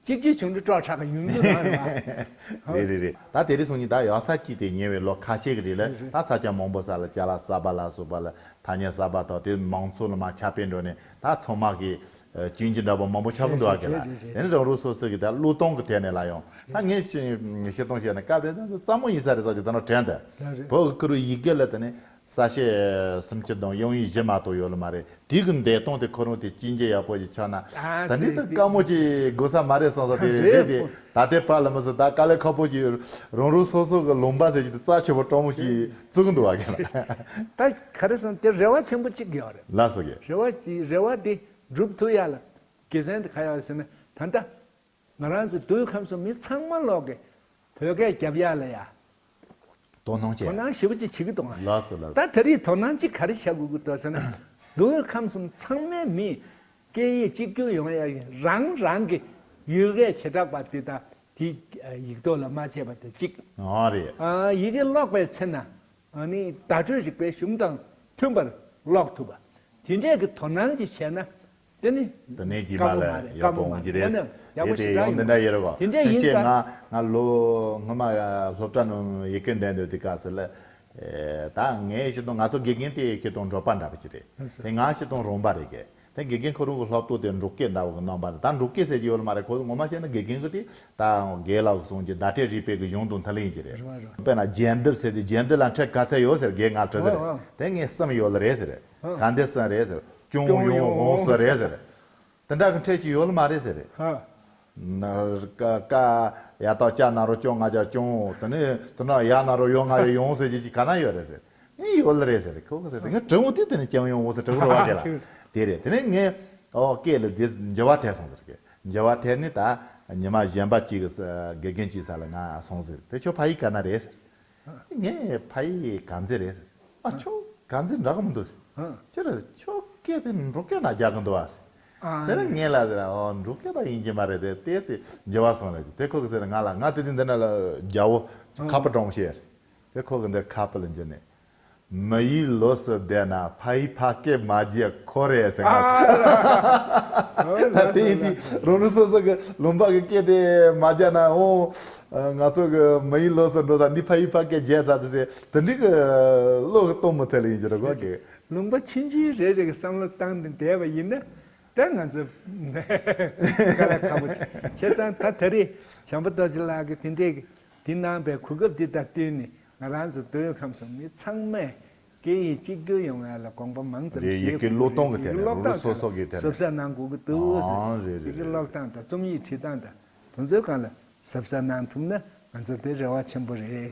གཅིག་གྱུར་བྱུང་དུས་སྤྲོ་ཁྲག་གི་ཡུན་དུ་རང་རེད་བ། རེད་རེད་རེད། ད་དེ་རིང་སང་ཉིན་ད་ཡག་ས་གཅིག་དེ་ཉེ་བའི་ལོ་ཁ་ཤས་ཀྱི་རིང་ལ་རེད་རེད། ད་ས་ཆ་མང་པོ་ས་ལ་ཅ་ལག་གསར་པ་ལ་སོགས་པ་ལ་ཐ་སྙད་གསར་པ་དང་དེ་མང་ཚོགས་ལ་མར་ཁྱབ་སྤེལ་འགྲོ་ནས་ད་ཚང་མ་གི་ཨ་སྐྱོན་གྱི་འདྲ་པོ་མང་པོ་ཆགས་ཀྱི་འདུག་བ། རེད་རེད་རེད་རེད། དེ་ནི་རང་རང་སོ་སོ་གི་ད་བློས་གཏོང་གི་ཐད་ནས་ལ་ཡང་ད་ངས་བཤད་བཤད་སྟངས་བཤད་ན་སྐབས་རེ་ད་གཙང་མ་ཡིན་ས་རེད་བསམ་གྱི་ད་ནོ་དྲན་ད། རེད་རེད། བོད་ཀྱི་ཁུ་རུ་ཡི་གེ་ལ་དེ་ནི་ས་བཤད་སུམ་ཅུ་དང་དབྱངས་ཡིག་བཞི་མ་གཏོགས་ཡོད་ལ་མ་རེད། དེ་གི་འདས་སྟངས་དེ་ཁོ་རང་དེ་ཅི་འདྲའི་ཡག་པོ་ཞིག་ཆགས་ན། ཨ་ད་འདི་ད་ཙི་དཀའ་མོ་ཅིག་དགོས་ས་མ་རེད་བསམ་ས་དེ་རེད་རེད་དེ། དེ་ད་ལྟའི་བར་ལ་མི་སྲིད་ད་དཀའ་ལས་ཁག་པོ་ཅིག་རང་རང་སོ་སོ་གི་ལུང་པ་ཟེར་གྱི་དེ་རྩ་ཆེ་པོ་སྤྲང་མོ་ཞིག་བཙུགས་འདུག་བ་གི་ལ། ད་ག་རེ་སོང་དེ་རེ་བ་ཆེན་པོ་གཅིག་ཡོད་རེད། ལགས་སོ་གི། རེ་བ་རེ་བ་དེ་འགྲུབ་ཐུབ་ཡ་ལ་དགེ་མཚན་དེ་ག་ཡོད་ཟེར་ན་ད་ལྟ། ང་རང་ཚོ་མདོ་དབུས་ཁམས་གསུམ་མི་ཚང་མ་ལོག་གི་བོད་སྐད་རྒྱབ་ཡ་ལ་ཡ། དོ་སྣང་བྱས། དོ་སྣང་ཞེ་པོ་ཅིག་བྱེད་ཀྱི་འདུག་ང་། ལགས་སོ་ལགས་སོ། ད་དེ་རིང་དོ་སྣང་ཅིག་ག་རེ་བྱ་དགོས་ཀྱི་འདུག་ཟེར་ན། མདོ་དབུས་ཁམས་གསུམ་ཚང་མའི་མི་སྐད་ཡིག་གཅིག་གྱུར་ཡོང་ཡ་ཡིན་རང་རང་གི་ཡུལ་སྐད་བྱེ་བྲག་པ་དེ་དང་དེ་ཡིག་ཐོག་ལ་མ་བྱས་པ་དེ་གཅིག་ཨ་རེད། ཨ་ཡི་གེ་ཀློག་པའི་ཚེ་ན། ཨ་ནི་བརྡ་སྤྲོད་རིག་པའི་གཞུང་དང་མཐུན་པར་ཀློག་ཐུབ་པ། དེ་འདྲས་ཀྱི་དོ་སྣང་ཅིག་བྱས་ན་དེ་ནི་དེ་ནས་རྗེས་མ་ལ་ཡག་པོ་འོང་གི་རེད། དཀའ་མོ་མ་རེད། དཀའ་མོ་མ་རེད། དངོས་གནས་ཡག་པོ་ཞེ་དྲག་ཡོང་། དེ་འདྲ་ཡོད་རེད་བ། དེ་འདྲས་ཡིན་ཙང་ང་ང་ལོ་སྔོན་མ་སློབ་གྲྭ་ནང་ཡི་གེ་འདོན་འདོད་དེ་ག་ཟེར་ལ། ད་ངའི་ཤེས་སྟངས་ང་ཚོ་དགེ་རྒན་དེ་ཤེས་སྟངས་འབྲོག་པ་འདྲ་པོ་ཅིག་རེད། དེ་ང་ཤེས་སྟངས་རོང་པ་རེད་གི། དེ་དགེ་རྒན་ཁོ་རང་གི་སློབ་གྲོགས་དེ་འབྲོག་སྐད་འདྲ་བོ་གི་རྣམ་པ་རེད། ད་འབྲོག་སྐད་ཟེར་གྱི་ཡོད་ལ་མ་རེད། ཁོ་ཚོ་ངོ་མ་བཤད་ན་དགེ་རྒན་གི་དེ་ད་རྒན་ལགས་གསུང་གི་བརྡ་སྤྲོད་རིག་པའི་གི་གཞུང་དང་མཐུན་ལ་ཡིན་གྱི་རེད། རེད་བ་རེད་བ། དཔེར་ན་རྒྱས་འདེབས་ཟེར་དེ་རྒྱས་འདེབས་ལ་ཕྲད་ག་ཚད་ཡོད་ཟེར་རྒན་ང་དྲི་ཟེར། ཨོ་ཨོ། དེ་ངས་གསུམ་ཡོད་ལ་རེད་ཟེར། ཨོ། ག་འདི་གསུམ་རེད་ཟེར། ཅུང་ཡོང་འོང་ཟེར་རེད་ཟེར། དེ་འདྲ་གི་ཕྲད་ཅིག་ཡོད་ལ་མ་རེད་ཟེར། ཧ། ན་ཀ་ཀ་ཡ་ཏག་ཅ་ན་རོ་ཅོ་ང་ཅ་ཅུང་། དེ་ནས་དེ་ན་ཡ་ན་རོ་ཡོ་ང་ཡ་ཡོང་ཟེར་གྱི་ཅིག་ག་ན་ཡོད་རེད་ཟེར། ངས་ཡོད་ལ་རེད་ཟེར། ཁོ་གི་ཟེར་དེ་ངས་དྲི་བ་དེ་དེ་ནས་ཅང་ཡོང་འོང་ཟེར་དྲི་བ་རེད་བ་དེ་ལ། དེ་རེད། དེ་ནས་ངས་ཨོ་སྐད་ལ་དེ་འགྱུར་བ་ཐེབས་སོང་ཟེར་གི། འགྱུར་བ་ཐེབས་ནས་ད་ཉི་མ་གཞན་པ་གཅིག་གི་ས་དགེ་རྒན་གཅིག་ས་ལ་ང་སོང་ཟེར། དེ་ཁྱོད་ཕ་ཡུལ་ག་ན་རེད་ཟེར། ངས་ཕ་ཡུལ་དཀར་མཛེས་རེད་ཟེར། ཨ་ཁྱོད་དཀར་མཛེས་འདྲ་གི་མི་འདུག་ཟེར། ཨ། ཅི་རེད་ཟེར། ཁྱོད་སྐད་དེ་འབྲོག་སྐད་ན་རྒྱག་གི་འདུག་ཨ་ཟེར། ཨ། དེ་ནས་ངས་ལ་ཟེར། ཨོ་འབྲོག་སྐད་ད་ཡིན་གྱི་མ་རེད་དེ་དེ་ཟེར་འགྱུར་བ་སོང་རེད་ཟེར། དེ་ཁོ་གི་ཟེར་ང་ལ་ང་དེ་དུས་འདི་ན་ལ་རྒྱ་བོ་ཨ་ཁ་པར་སྒྲོམ་བཤད་རེད། དེ་ཁོ་གི་འདི་ཁ་པར་ལ་འཇུས་ནས། མི་ཡུལ་ལོགས་སུ་བསྡད་ན་ཕ་ཡུལ་ཕ་སྐད་མ་བརྗེད་ཁོ་རེད་ཟེར་ང་། ཨ་ད་དེ་ཡིན་དུས་རང་རང་སོ་སོ་གི་ལུང་པ་གི་སྐད་དེ་མ་བརྗེད་ན་འོང་། ང་ཚོ་གི་མི་ཡུལ་ལོགས་སུ་འགྲོ་ས་འདི་ཕ་ཡུལ་ཕ་སྐད་བརྗེད་ཚར་ཚེ་དེ་འདྲི་གི་བློ་གི་གཏོང་མི་ཐུབ་ལ་ཡིན་གྱི་རེད་གོ་གི། ལུང་པ་ཆུང་ཆུང་རེ་རེ་གི་བསམ་བློ་བཏང་ནས་བསྡད་པ་ཡིན་ན་ད་ང་ཚོ་དཀའ་ལས་ཁག་པོ་བྱེད་ཙང་ད་ད་རེས་བྱམས་པ་རྡོ་རྗེ་ལགས་ཀྱིས་དེ་འདྲས་ཀྱི་དེ་གནང་བའི་གོ་སྐབས་འདི་དང་བསྟུན་ནས་ང་རང་ཚོ་མདོ་དབུས་ཁམས་གསུམ་མི་ཚང་མས་སྐད་ཡིག་གཅིག་གྱུར་ཡོང་བ་ལ་དགོངས་པ་མང་ཙམ་རེད། བཞེས་ཡི་གེ་དགོས་ཀློག་སྟངས་ཀྱི་ཐད་ནས་ཀློག་རང་སོ་སོ་གི་ཐད་ནས་ཟབ་ས་གནང་དགོས་ཀྱི་འདུག་ཟེར། ཨང་རེད་ཡི་གེ་རེད་ཀློག་སྟངས་དང་རྩོམ་ཡིག་བྲིས་སྟངས་དང་དེ་ཚོའི་སྒང་ལ་ཟབ་ས་གནང་ཐུབ་ན་ང་ཚོ་དེ་རེ་བ་ཆེན་པོ་རེད།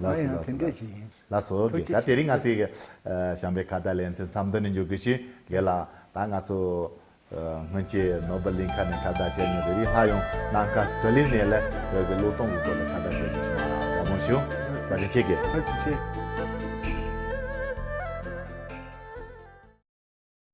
ལགས་སོ་ང་ཡང་ལགས་དེ་སོ་འདྲ་ལགས་སོ། ཞིག་ཡིན། ལགས་སོ། ཐུགས་རྗེ་ད་དེ་རིང་ང་ཚོའི་གི་བྱམས་པའི་ཁ་བརྡ་ལེ་ཚན་མཚམས་འདི་ནས་འཇོག་གི་ཞུ། རྒན་ལགས་ད་ང་ཚོ་སྔོན་ཆད་ནོར་བུ་གླིང་ཁ་ནས་ཁ་བརྡ་བྱས་ནས་དེ་རིང་སླར་ཡང་ནམ་མཁའ་ཟི་ལིང་ནས་ལ་བོད་ཀྱི་ཀློག་སྟངས་ཀྱི་སྐོར་ལ་ཁ་བརྡ་བྱས་ཏེ་བྱུང་བ་དགའ་པོ་བྱུང་། བཀའ་དྲིན་ཆེ་གི། ཐུགས་རྗེ་ཆེ།